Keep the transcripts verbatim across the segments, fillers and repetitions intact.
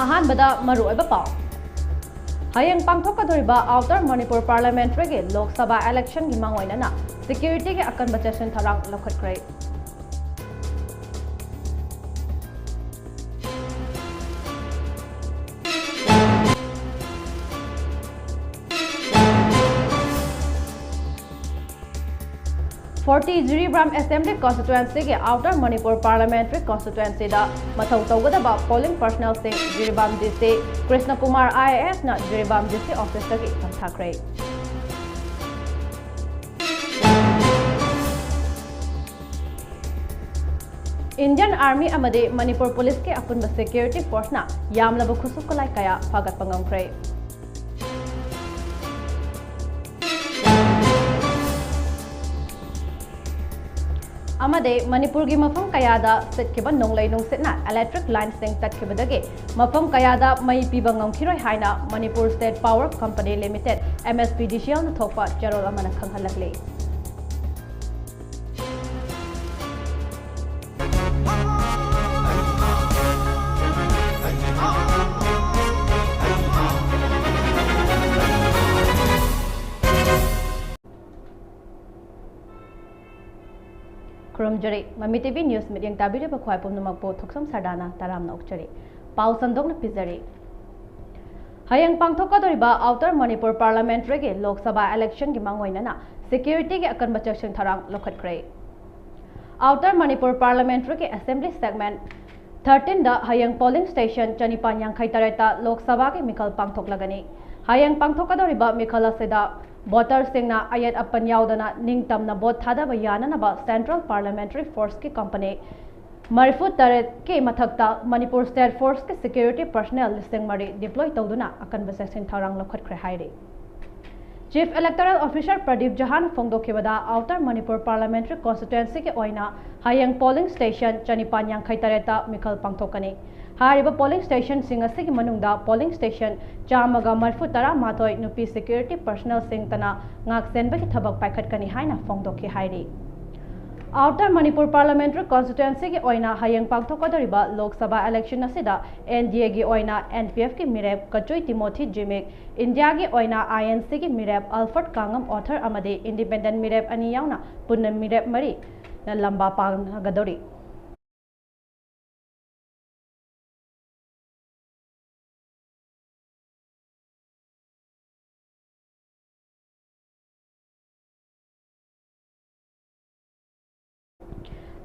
ꯑꯍꯥꯟꯕꯗ ꯃꯔꯨꯑꯣꯏꯕ ꯄꯥꯎ꯫ ꯍꯌꯦꯡ ꯄꯥꯡꯊꯣꯛꯀꯗꯧꯔꯤꯕ Outer Manipur Parliamentary ꯒꯤ ꯂꯣꯛ ꯁꯚꯥ election ꯒꯤ ꯃꯥꯡꯑꯣꯏꯅꯅ security ꯒꯤ ꯑꯀꯟꯕ ꯆꯦꯛꯁꯤꯟ ꯊꯧꯔꯥꯡ ꯂꯧꯈꯠꯈ꯭ꯔꯦ꯫ Forty Jiribam Assembly Constituency ꯒꯤ Outer Manipur Parliamentary Constituency ꯗ ꯃꯊꯧ ꯇꯧꯒꯗꯕ polling personnel ꯁꯤꯡ ꯖꯤꯔꯤꯕꯥꯝ DC ꯀ꯭ꯔꯤꯁꯅ ꯀꯨꯃꯥꯔ IAS ꯅ ꯖꯤꯔꯤꯕꯥꯝ DC office ꯇꯒꯤ ꯇꯝꯊꯈ꯭ꯔꯦ꯫ Indian Army ꯑꯃꯗꯤ ꯃꯅꯤꯄꯨꯔ Police ꯀꯤ ꯑꯄꯨꯟꯕ security force ꯅ ꯌꯥꯝꯂꯕ ꯈꯨꯠꯁꯨ ꯈꯨꯠꯂꯥꯏ ꯀꯌꯥ ꯐꯥꯒꯠꯄ ꯉꯝꯈ꯭ꯔꯦ꯫ ꯑꯃꯗꯤ ꯃꯅꯤꯄꯨꯔꯒꯤ ꯃꯐꯝ ꯀꯌꯥꯗ ꯁꯤꯠꯈꯤꯕ ꯅꯣꯡꯂꯩ ꯅꯨꯡꯁꯤꯠꯅ electric line ꯁꯤꯡ ꯇꯠꯈꯤꯕꯗꯒꯤ ꯃꯐꯝ ꯀꯌꯥꯗ ꯃꯩ ꯄꯤꯕ ꯉꯝꯈꯤꯔꯣꯏ ꯍꯥꯏꯅ Manipur State Power Company Limited, MSPDCL ꯅ ꯊꯣꯛꯄ ꯆꯦꯔꯣꯜ ꯑꯃꯅ ꯈꯪꯍꯜꯂꯛꯂꯤ꯫ ꯈꯨꯔꯨꯝꯖꯔꯤ꯫ ꯃꯃꯤ TV news ꯃꯤꯠꯌꯦꯡ ꯇꯥꯕꯤꯔꯤꯕ ꯈ꯭ꯋꯥꯏ ꯄꯨꯝꯅꯃꯛꯄꯨ ꯊꯣꯛꯆꯣꯝ ꯁꯔꯗꯥꯅ ꯇꯔꯥꯝꯅ ꯑꯣꯛꯆꯔꯤ꯫ ꯄꯥꯎ ꯁꯟꯗꯣꯛꯅ ꯄꯤꯖꯔꯤ꯫ ꯍꯌꯦꯡ ꯄꯥꯡꯊꯣꯛꯀꯗꯧꯔꯤꯕ Outer Manipur Parliamentary ꯒꯤ ꯂꯣꯛ ꯁꯚꯥ election ꯒꯤ ꯃꯥꯡꯑꯣꯏꯅꯅ security ꯒꯤ ꯑꯀꯟꯕ ꯆꯦꯛꯁꯤꯟ ꯊꯧꯔꯥꯡ ꯂꯧꯈꯠꯈ꯭ꯔꯦ꯫ Outer Manipur Parliamentary ꯒꯤ Assembly Segment thirteen ꯗ ꯍꯌꯦꯡ polling station ꯆꯅꯤꯄꯥꯟ ꯌꯥꯡꯈꯩ ꯇꯔꯦꯠꯇ ꯂꯣꯛ ꯁꯚꯥꯒꯤ ꯃꯤꯈꯜ ꯄꯥꯡꯊꯣꯛꯂꯒꯅꯤ꯫ ꯍꯌꯦꯡ ꯄꯥꯡꯊꯣꯛꯀꯗꯧꯔꯤꯕ ꯃꯤꯈꯜ ꯑꯁꯤꯗ voter ꯁꯤꯡꯅ ꯑꯌꯦꯠ ꯑꯄꯟ ꯌꯥꯎꯗꯅ ꯅꯤꯡꯇꯝꯅ vote ꯊꯥꯗꯕ ꯌꯥꯅꯅꯕ Central Parliamentary Force ꯀꯤ company ꯃꯔꯤꯐꯨ ꯇꯔꯦꯠꯀꯤ ꯃꯊꯛꯇ Manipur State Force ꯀꯤ security personnel ꯂꯤꯁꯤꯡ ꯃꯔꯤ deploy ꯇꯧꯗꯨꯅ ꯑꯀꯟꯕ ꯆꯦꯛꯁꯤꯟ ꯊꯧꯔꯥꯡ ꯂꯧꯈꯠꯈ꯭ꯔꯦ ꯍꯥꯏꯔꯤ꯫ Chief Electoral Officer Pradeep Jahan ꯐꯣꯡꯗꯣꯛꯈꯤꯕꯗ, Outer Manipur Parliamentary Constituency ꯒꯤ ꯑꯣꯏꯅ ꯍꯌꯦꯡ polling station ꯆꯅꯤꯄꯥꯟ ꯌꯥꯡꯈꯩ ꯇꯔꯦꯠꯇ ꯃꯤꯈꯜ ꯄꯥꯡꯊꯣꯛꯀꯅꯤ꯫ ꯍꯥꯏꯔꯤꯕ polling station ꯁꯤꯡ ꯑꯁꯤꯒꯤ ꯃꯅꯨꯡꯗ polling station ꯆꯥꯝꯃꯒ ꯃꯔꯤꯐꯨ ꯇꯔꯥ ꯃꯥꯊꯣꯏ ꯅꯨꯄꯤ security personnel ꯁꯤꯡꯇꯅ ꯉꯥꯛꯁꯦꯟꯕꯒꯤ ꯊꯕꯛ ꯄꯥꯏꯈꯠꯀꯅꯤ ꯍꯥꯏꯅ ꯐꯣꯡꯗꯣꯛꯈꯤ ꯍꯥꯏꯔꯤ꯫ Outer Manipur Parliamentary Constituencyꯒꯤ ꯑꯣꯏꯅ ꯍꯌꯦꯡ ꯄꯥꯡꯊꯣꯛꯀꯗꯧꯔꯤꯕ ꯂꯣꯛ ꯁꯚꯥ election ꯑꯁꯤꯗ NDAꯒꯤ ꯑꯣꯏꯅ NPFꯀꯤ ꯃꯤꯔꯦꯞ ꯀꯆꯨꯏ ꯇꯤꯃꯣꯊꯤ ꯖꯤꯃꯤꯛ, ꯏꯟꯗꯤꯌꯥꯒꯤ ꯑꯣꯏꯅ INCꯒꯤ ꯃꯤꯔꯦꯞ ꯑꯜꯐ꯭ꯔꯦꯗ ꯀꯥꯡꯉꯝ ꯑꯣꯊꯔ ꯑꯃꯗꯤ independent ꯃꯤꯔꯦꯞ ꯑꯅꯤ ꯌꯥꯎꯅ ꯄꯨꯟꯅ ꯃꯤꯔꯦꯞ ꯃꯔꯤꯅ ꯂꯝꯕꯥ ꯄꯥꯡꯒꯗꯧꯔꯤ꯫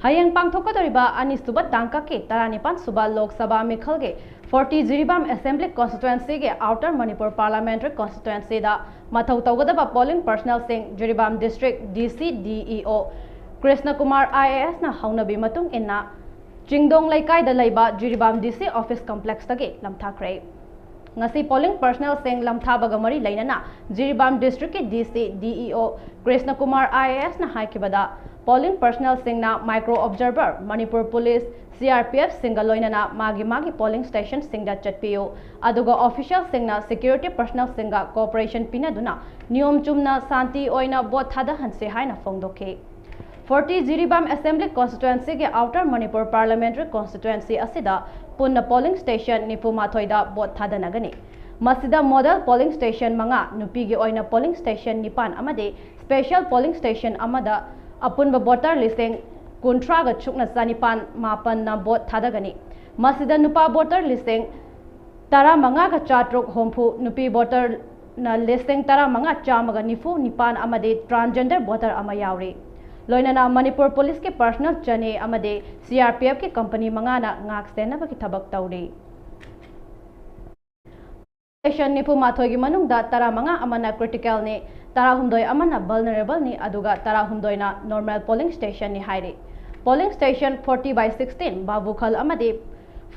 ꯍꯌꯦꯡ ꯄꯥꯡꯊꯣꯛꯀꯗꯧꯔꯤꯕ ꯑꯅꯤꯁꯨꯕ ꯇꯥꯡꯀꯛꯀꯤ ꯇꯔꯥꯅꯤꯄꯥꯟ ꯁꯨꯕ ꯂꯣꯛ ꯁꯚꯥ ꯃꯤꯈꯜꯒꯤ forty Jiribam Assembly Constituencyꯒꯤ Outer Manipur Parliamentary Constituencyꯗ ꯃꯊꯧ ꯇꯧꯒꯗꯕ polling personnelꯁꯤꯡ Jiribam District DC DEO Krishna Kumar IASꯅ ꯍꯧꯅꯕꯤ ꯃꯇꯨꯡ ꯏꯟꯅ ꯆꯤꯡꯗꯣꯡ ꯂꯩꯀꯥꯏꯗ ꯂꯩꯕ ꯖꯤꯔꯤꯕꯥꯝ DC Office Complexꯇꯒꯤ ꯂꯝꯊꯥꯈ꯭ꯔꯦ꯫ ꯉꯁꯤ polling personnelꯁꯤꯡ ꯂꯝꯊꯥꯕꯒ ꯃꯔꯤ ꯂꯩꯅꯅ Jiribam Districtꯀꯤ DC DEO Krishna Kumar IASꯅ ꯍꯥꯏꯈꯤꯕꯗ, polling personnelꯁꯤꯡꯅ micro observer, Manipur Police, CRPFꯁꯤꯡꯒ ꯂꯣꯏꯅꯅ ꯃꯥꯒꯤ ꯃꯥꯒꯤ polling stationꯁꯤꯡꯗ ꯆꯠꯄꯤꯌꯨ, ꯑꯗꯨꯒ officialꯁꯤꯡꯅ security personnelꯁꯤꯡꯒ cooperation ꯄꯤꯅꯗꯨꯅ ꯅꯤꯌꯣꯝ ꯆꯨꯝꯅ ꯁꯥꯟꯇꯤ ꯑꯣꯏꯅ vote ꯊꯥꯗꯍꯟꯁꯤ ꯍꯥꯏꯅ ꯐꯣꯡꯗꯣꯛꯈꯤ꯫ Forty Jiribam Assembly Constituencyꯒꯤ Outer Manipur Parliamentary Constituency ꯑꯁꯤꯗ ꯄꯨꯟꯅ polling station ꯅꯤꯐꯨ ꯃꯥꯊꯣꯏꯗ vote ꯊꯥꯗꯅꯒꯅꯤ꯫ ꯃꯁꯤꯗ model polling station ꯃꯉꯥ, ꯅꯨꯄꯤꯒꯤ ꯑꯣꯏꯅ polling station ꯅꯤꯄꯥꯟ ꯑꯃꯗꯤ special polling station ꯑꯃꯗ ꯑꯄꯨꯟꯕ voter ꯂꯤꯁꯤꯡ ꯀꯨꯟꯊ꯭ꯔꯥꯒ ꯁꯨꯞꯅ ꯆꯥꯅꯤꯄꯥꯟ ꯃꯥꯄꯟꯅ vote ꯊꯥꯗꯒꯅꯤ꯫ ꯃꯁꯤꯗ ꯅꯨꯄꯥ voter ꯂꯤꯁꯤꯡ ꯇꯔꯥꯃꯉꯥꯒ ꯆꯥꯇ꯭ꯔꯨꯛ ꯍꯨꯝꯐꯨ, ꯅꯨꯄꯤ voterꯅ ꯂꯤꯁꯤꯡ ꯇꯔꯥꯃꯉꯥ ꯆꯥꯝꯃꯒ ꯅꯤꯐꯨ ꯅꯤꯄꯥꯟ ꯑꯃꯗꯤ transgender voter ꯑꯃ ꯌꯥꯎꯔꯤ꯫ ꯂꯣꯏꯅꯅ ꯃꯅꯤꯄꯨꯔ policeꯀꯤ personnel ꯆꯅꯤ ꯑꯃꯗꯤ CRPFꯀꯤ company ꯃꯉꯥꯅ ꯉꯥꯛ ꯁꯦꯟꯅꯕꯒꯤ ꯊꯕꯛ ꯇꯧꯔꯤ꯫ Station ꯅꯤꯐꯨ ꯃꯥꯊꯣꯏꯒꯤ ꯃꯅꯨꯡꯗ ꯇꯔꯥꯃꯉꯥ ꯑꯃꯅ criticalꯅꯤ, ꯇꯔꯥꯍꯨꯝꯗꯣꯏ ꯑꯃꯅ vulnerableꯅꯤ, ꯑꯗꯨꯒ ꯇꯔꯥꯍꯨꯝꯗꯣꯏꯅ normal polling stationꯅꯤ ꯍꯥꯏꯔꯤ꯫ Polling station forty by sixteen ꯕꯥꯕꯨꯈꯜ ꯑꯃꯗꯤ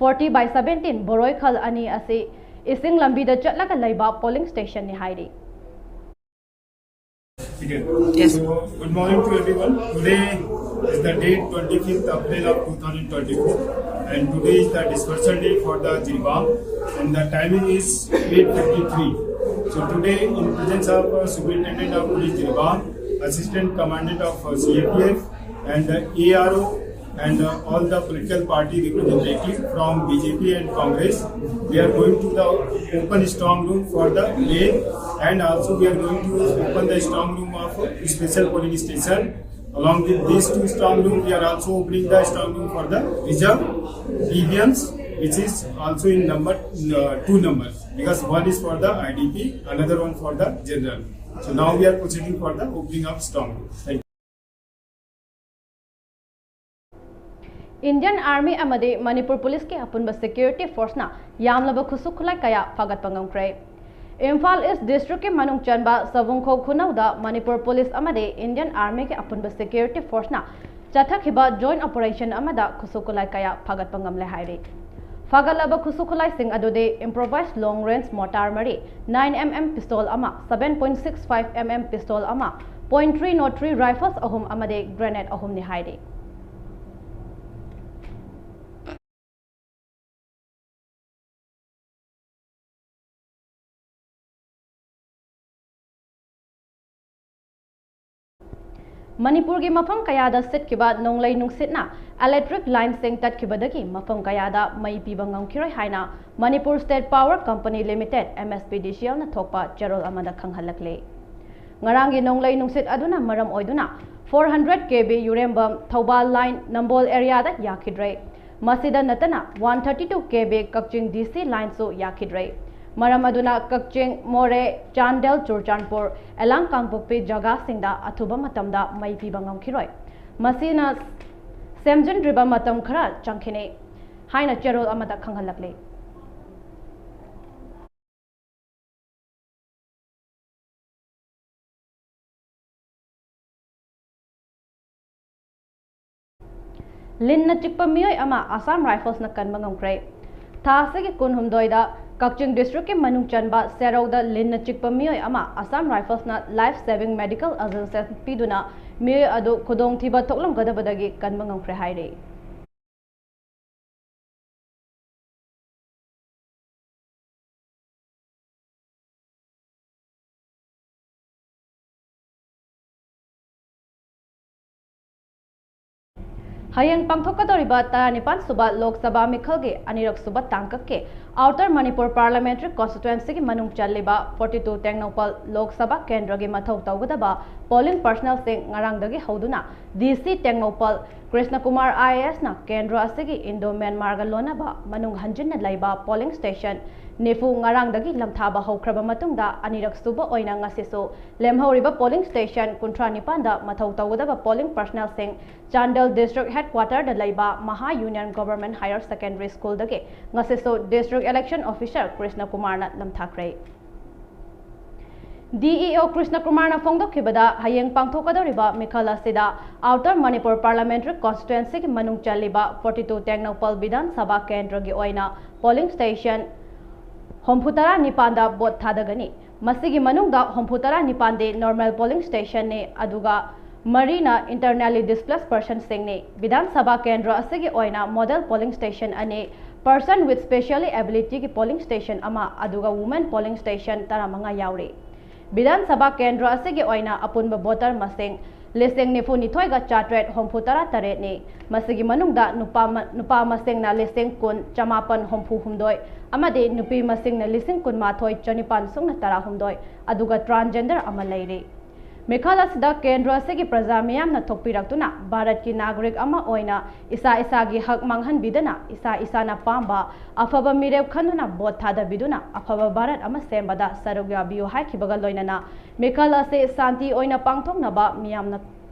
forty by seventeen ꯕꯣꯔꯣꯏꯈꯜ ꯑꯅꯤ ꯑꯁꯤ ꯏꯁꯤꯡ ꯂꯝꯕꯤꯗ ꯆꯠꯂꯒ ꯂꯩꯕ polling stationꯅꯤ ꯍꯥꯏꯔꯤ꯫ Yes. So, good morning to everyone. Today is the date twenty-fifth April of two thousand twenty-four, and today is the dispersal day for the Jiribam, and the timing is eight fifty-three. So today, in presence of uh, Superintendent of Police Jiribam, Assistant Commandant of uh, CAPF, and the A R O and uh, all the political party representative from B J P and Congress. We are going to the open strong room for the lane, and also we are going to open the strong room of special polling station. Along with these two strong room, we are also opening the strong room for the reserve E V Ms, which is also in number uh, two numbers, because one is for the I D P, another one for the general. So now we are proceeding for the opening of strong room. Thank you. Indian Army ꯑꯃꯗꯤ ꯃꯅꯤꯄꯨꯔ ꯄꯨꯂꯤꯁꯀꯤ ꯑꯄꯨꯟꯕ security ꯐꯣꯔꯁꯅ ꯌꯥꯝꯂꯕ ꯈꯨꯠꯁꯨ ꯈꯨꯠꯂꯥꯏ ꯀꯌꯥ ꯐꯥꯒꯠꯄ ꯉꯝꯈ꯭ꯔꯦ꯫ ꯏꯝꯐꯥꯜ ꯏꯁ ꯗꯤꯁꯇ꯭ꯔꯤꯛꯀꯤ ꯃꯅꯨꯡ ꯆꯟꯕ ꯁꯕꯨꯡꯈꯣꯛ ꯈꯨꯅꯧꯗ ꯃꯅꯤꯄꯨꯔ ꯄꯨꯂꯤꯁ ꯑꯃꯗꯤ ꯏꯟꯗꯤꯌꯟ ꯑꯥꯔꯃꯤꯒꯤ ꯑꯄꯨꯟꯕ ꯁꯦꯀ꯭ꯌꯨꯔꯤꯇꯤ ꯐꯣꯔꯁꯅ ꯆꯠꯊꯈꯤꯕ ꯖꯣꯏꯟ ꯑꯣꯄꯔꯦꯁꯟ ꯑꯃꯗ ꯈꯨꯠꯁꯨ ꯈꯨꯠꯂꯥꯏ ꯀꯌꯥ ꯐꯥꯒꯠꯄ ꯉꯝꯂꯦ ꯍꯥꯏꯔꯤ꯫ ꯐꯥꯒꯠꯂꯕ ꯈꯨꯠꯁꯨ ꯈꯨꯠꯂꯥꯏꯁꯤꯡ ꯑꯗꯨꯗꯤ ꯏꯝꯄ꯭ꯔꯣꯚꯥꯏꯁ ꯂꯣꯡ ꯔꯦꯟꯖ ꯃꯣꯔꯇꯥꯔ ꯃꯔꯤ, ꯅꯥꯏꯟ ꯑꯦꯝ ꯑꯦꯝ ꯄꯤꯁꯇꯣꯜ ꯑꯃ, seven point six five M M pistol ꯑꯃ, point three nought three rifles ꯑꯍꯨꯝ ꯑꯃꯗꯤ ꯒ꯭ꯔꯦꯅꯦꯗ ꯑꯍꯨꯝꯅꯤ ꯍꯥꯏꯔꯤ꯫ ꯃꯅꯤꯄꯨꯔꯒꯤ ꯃꯐꯝ ꯀꯌꯥꯗ ꯁꯤꯠꯈꯤꯕ ꯅꯣꯡꯂꯩ ꯅꯨꯡꯁꯤꯠꯅ ꯏꯂꯦꯛꯇ꯭ꯔꯤꯛ ꯂꯥꯏꯟꯁꯤꯡ ꯇꯠꯈꯤꯕꯗꯒꯤ ꯃꯐꯝ ꯀꯌꯥꯗ ꯃꯩ ꯄꯤꯕ ꯉꯝꯈꯤꯔꯣꯏ ꯍꯥꯏꯅ Manipur state power company limited, M S P D C L ꯅ ꯊꯣꯛꯄ ꯆꯦꯔꯣꯜ ꯑꯃꯗ ꯈꯪꯍꯜꯂꯛꯂꯤ꯫ ꯉꯔꯥꯡꯒꯤ ꯅꯣꯡꯂꯩ ꯅꯨꯡꯁꯤꯠ ꯑꯗꯨꯅ ꯃꯔꯝ ꯑꯣꯏꯗꯨꯅ four hundred K V Yurembam Thoubal line Nambol ꯑꯦꯔꯤꯌꯥꯗ ꯌꯥꯈꯤꯗ꯭ꯔꯦ꯫ ꯃꯁꯤꯗ ꯅꯠꯇꯅ one thirty two K V ꯀꯛꯆꯤꯡ D C ꯂꯥꯏꯟꯁꯨ ꯌꯥꯈꯤꯗ꯭ꯔꯦ꯫ ꯃꯔꯝ ꯑꯗꯨꯅ ꯀꯛꯆꯤꯡ, ꯃꯣꯔꯦ, ꯆꯥꯟꯗꯦꯜ, ꯆꯨꯔꯆꯥꯟꯄꯨꯔ, ꯑꯦꯂꯥꯡ ꯀꯥꯡꯄꯣꯛꯄꯤ ꯖꯒꯥꯁꯤꯡꯗ ꯑꯊꯨꯕ ꯃꯇꯝꯗ ꯃꯩ ꯄꯤꯕ ꯉꯝꯈꯤꯔꯣꯏ꯫ ꯃꯁꯤꯅ ꯁꯦꯝꯖꯤꯟꯗ꯭ꯔꯤꯕ ꯃꯇꯝ ꯈꯔ ꯆꯪꯈꯤꯅꯤ ꯍꯥꯏꯅ ꯆꯦꯔꯣꯜ ꯑꯃꯗ ꯈꯪꯍꯜꯂꯛꯂꯤ꯫ ꯂꯤꯟꯅ ꯆꯤꯛꯄ ꯃꯤꯑꯣꯏ ꯑꯃ ꯑꯁꯥꯝ ꯔꯥꯏꯐꯜꯁꯅ ꯀꯟꯕ ꯉꯝꯈ꯭ꯔꯦ꯫ ꯊꯥ ꯑꯁꯤꯒꯤ ꯀꯨꯟꯍꯨꯝꯗꯣꯏꯗ ꯀꯛꯆꯤꯡ ꯗꯤꯁꯇ꯭ꯔꯤꯛꯀꯤ ꯃꯅꯨꯡ ꯆꯟꯕ ꯁꯦꯔꯧꯗ ꯂꯤꯟꯅ ꯆꯤꯛꯄ ꯃꯤꯑꯣꯏ ꯑꯃ ꯑꯁꯥꯝ ꯔꯥꯏꯐꯜꯁꯅ ꯂꯥꯏꯐ ꯁꯦꯚꯤꯡ ꯃꯦꯗꯤꯀꯦꯜ ꯑꯦꯁꯤꯁꯇꯦꯟꯁ ꯄꯤꯗꯨꯅ ꯃꯤꯑꯣꯏ ꯑꯗꯨ ꯈꯨꯗꯣꯡꯊꯤꯕ ꯊꯣꯛꯂꯝꯒꯗꯕꯗꯒꯤ ꯀꯟꯕ ꯉꯝꯈ꯭ꯔꯦ ꯍꯥꯏꯔꯤ꯫ ꯍꯌꯦꯡ ꯄꯥꯡꯊꯣꯛꯀꯗꯧꯔꯤꯕ ꯇꯔꯥꯅꯤꯄꯥꯟ ꯁꯨꯕ ꯂꯣꯛ ꯁꯚꯥ ꯃꯤꯈꯜꯒꯤ ꯑꯅꯤꯔꯛ ꯁꯨꯕ ꯇꯥꯡꯀꯛꯀꯤ ꯑꯥꯎꯇꯔ ꯃꯅꯤꯄꯨꯔ ꯄꯥꯔꯂꯥꯃꯦꯟꯇꯔꯤ ꯀꯣꯟꯁꯇꯤꯇ꯭ꯋꯦꯟꯁꯤꯒꯤ ꯃꯅꯨꯡ ꯆꯜꯂꯤꯕ ꯐꯣꯔꯇꯤ ꯇꯨ ꯇꯦꯡꯅꯧꯄꯜ ꯂꯣꯛ ꯁꯚꯥ ꯀꯦꯟꯗ꯭ꯔꯒꯤ ꯃꯊꯧ ꯇꯧꯒꯗꯕ ꯄꯣꯂꯤꯡ ꯄꯔꯁꯅꯦꯜꯁꯤꯡ ꯉꯔꯥꯡꯗꯒꯤ ꯍꯧꯗꯨꯅ ꯗꯤ ꯁꯤ ꯇꯦꯡꯅꯧꯄꯜ ꯀ꯭ꯔꯤꯁꯅ ꯀꯨꯃꯥꯔ ꯑꯥꯏ ꯑꯦ ꯑꯦꯁꯅ ꯀꯦꯟꯗ꯭ꯔ ꯑꯁꯤꯒꯤ ꯏꯟꯗꯣ ꯃ꯭ꯌꯥꯟꯃꯥꯔꯒ ꯂꯣꯟꯅꯕ ꯃꯅꯨꯡ ꯍꯟꯖꯤꯟꯅ ꯂꯩꯕ ꯄꯣꯂꯤꯡ ꯁ꯭ꯇꯦꯁꯟ ꯅꯤꯐꯨ ꯉꯔꯥꯡꯗꯒꯤ ꯂꯝꯊꯥꯕ ꯍꯧꯈ꯭ꯔꯕ ꯃꯇꯨꯡꯗ ꯑꯅꯤꯔꯛ ꯁꯨꯕ ꯑꯣꯏꯅ ꯉꯁꯤꯁꯨ ꯂꯦꯝꯍꯧꯔꯤꯕ ꯄꯣꯂꯤꯡ ꯁ꯭ꯇꯦꯁꯟ ꯀꯨꯟꯊ꯭ꯔꯥ ꯅꯤꯄꯥꯟꯗ ꯃꯊꯧ ꯇꯧꯒꯗꯕ ꯄꯣꯂꯤꯡ ꯄꯔꯁꯅꯦꯜꯁꯤꯡ ꯆꯥꯟꯗꯦꯜ ꯗꯤꯁꯇ꯭ꯔꯤꯛ ꯍꯦꯗꯀ꯭ꯋꯥꯇꯔꯗ ꯂꯩꯕ ꯃꯍꯥ ꯌꯨꯅꯤꯌꯟ ꯒꯣꯚꯔꯟꯃꯦꯟꯠ ꯍꯥꯌꯔ ꯁꯦꯀꯦꯟꯗꯔꯤ ꯁ꯭ꯀꯨꯜꯗꯒꯤ ꯉꯁꯤꯁꯨ ꯗꯤꯁꯇ꯭ꯔꯤꯛ ꯏꯂꯦꯛꯁꯟ ꯑꯣꯐꯤꯁꯥꯔ ꯀ꯭ꯔꯤꯁꯅ ꯀꯨꯃꯥꯔꯅ ꯂꯝꯊꯥꯈ꯭ꯔꯦ꯫ ꯗꯤ ꯏ ꯑꯣ ꯀ꯭ꯔꯤꯁꯅ ꯀꯨꯃꯥꯔꯅ ꯐꯣꯡꯗꯣꯛꯈꯤꯕꯗ, ꯍꯌꯦꯡ ꯄꯥꯡꯊꯣꯛꯀꯗꯧꯔꯤꯕ ꯃꯤꯈꯜ ꯑꯁꯤꯗ ꯑꯥꯎꯇꯔ ꯃꯅꯤꯄꯨꯔ ꯄꯥꯔꯂꯥꯃꯦꯟꯇꯔꯤ ꯀꯣꯟꯁꯇꯤꯇ꯭ꯋꯦꯟꯁꯤꯒꯤ ꯃꯅꯨꯡ ꯆꯜꯂꯤꯕ ꯐꯣꯔꯇꯤ ꯇꯨ ꯇꯦꯡꯅꯧꯄꯜ ꯕꯤꯙꯥꯟ ꯁꯚꯥ ꯀꯦꯟꯗ꯭ꯔꯒꯤ ꯑꯣꯏꯅ ꯄꯣꯂꯤꯡ ꯁ꯭ꯇꯦꯁꯟ ꯍꯨꯝꯐꯨꯇꯔꯥ ꯅꯤꯄꯥꯟꯗ ꯚꯣꯠ ꯊꯥꯗꯒꯅꯤ꯫ ꯃꯁꯤꯒꯤ ꯃꯅꯨꯡꯗ ꯍꯨꯝꯐꯨꯇꯔꯥ ꯅꯤꯄꯥꯟꯗꯤ ꯅꯣꯔꯃꯦꯜ ꯄꯣꯂꯤꯡ ꯁ꯭ꯇꯦꯁꯟꯅꯤ, ꯑꯗꯨꯒ ꯃꯔꯤꯅ ꯏꯟꯇꯔꯅꯦꯜꯂꯤ ꯗꯤꯁꯄ꯭ꯂꯦꯁ ꯄꯔꯁꯟꯁꯤꯡꯅꯤ꯫ ꯕꯤꯙꯥꯟ ꯁꯚꯥ ꯀꯦꯟꯗ꯭ꯔ ꯑꯁꯤꯒꯤ ꯑꯣꯏꯅ ꯃꯣꯗꯦꯜ ꯄꯣꯂꯤꯡ ꯁ꯭ꯇꯦꯁꯟ ꯑꯅꯤ, ꯄꯔꯁꯟ ꯋꯤꯠ ꯁ꯭ꯄꯦꯁꯤꯌꯦꯜ ꯑꯦꯕꯤꯂꯤꯇꯤꯒꯤ ꯄꯣꯂꯤꯡ ꯁ꯭ꯇꯦꯁꯟ ꯑꯃ, ꯑꯗꯨꯒ ꯋꯨꯃꯦꯟ ꯄꯣꯂꯤꯡ ꯁ꯭ꯇꯦꯁꯟ ꯇꯔꯥꯃꯉꯥ ꯌꯥꯎꯔꯤ꯫ ꯕꯤꯙꯥꯟ ꯁꯚꯥ ꯀꯦꯟꯗ꯭ꯔ ꯑꯁꯤꯒꯤ ꯑꯣꯏꯅ ꯑꯄꯨꯟꯕ ꯚꯣꯇꯔ ꯃꯁꯤꯡ ꯂꯤꯁꯤꯡ ꯅꯤꯐꯨ ꯅꯤꯊꯣꯏꯒ ꯆꯥꯇ꯭ꯔꯦꯠ ꯍꯨꯝꯐꯨ ꯇꯔꯥ ꯇꯔꯦꯠꯅꯤ꯫ ꯃꯁꯤꯒꯤ ꯃꯅꯨꯡꯗ ꯅꯨꯄꯥ ꯃ-, ꯅꯨꯄꯥ ꯃꯁꯤꯡꯅ ꯂꯤꯁꯤꯡ ꯀꯨꯟ ꯆꯃꯥꯄꯟ ꯍꯨꯝꯐꯨ ꯍꯨꯝꯗꯣꯏ ꯑꯃꯗꯤ ꯅꯨꯄꯤ ꯃꯁꯤꯡꯅ ꯂꯤꯁꯤꯡ ꯀꯨꯟꯃꯥꯊꯣꯏ ꯆꯅꯤꯄꯥꯟ ꯁꯨꯞꯅ ꯇꯔꯥꯍꯨꯝꯗꯣꯏ, ꯑꯗꯨꯒ ꯇ꯭ꯔꯥꯟꯁꯖꯦꯟꯗꯔ ꯑꯃ ꯂꯩꯔꯤ꯫ ꯃꯤꯈꯜ ꯑꯁꯤꯗ ꯀꯦꯟꯗ꯭ꯔ ꯑꯁꯤꯒꯤ ꯄ꯭ꯔꯖꯥ ꯃꯤꯌꯥꯝꯅ ꯊꯣꯛꯄꯤꯔꯛꯇꯨꯅ ꯚꯥꯔꯠꯀꯤ ꯅꯥꯒꯔꯤꯛ ꯑꯃ ꯑꯣꯏꯅ ꯏꯁꯥ ꯏꯁꯥꯒꯤ ꯍꯛ ꯃꯥꯡꯍꯟꯕꯤꯗꯅ ꯏꯁꯥ ꯏꯁꯥꯅ ꯄꯥꯝꯕ ꯑꯐꯕ ꯃꯤꯔꯦꯞ ꯈꯟꯗꯨꯅ ꯚꯣꯠ ꯊꯥꯗꯕꯤꯗꯨꯅ ꯑꯐꯕ ꯚꯥꯔꯠ ꯑꯃ ꯁꯦꯝꯕꯗ ꯁꯔꯨꯛ ꯌꯥꯕꯤꯌꯨ ꯍꯥꯏꯈꯤꯕꯒ ꯂꯣꯏꯅꯅ ꯃꯤꯈꯜ ꯑꯁꯤ ꯁꯥꯟꯇꯤ ꯑꯣꯏꯅ ꯄꯥꯡꯊꯣꯛꯅꯕ ꯃꯤꯌꯥꯝꯅ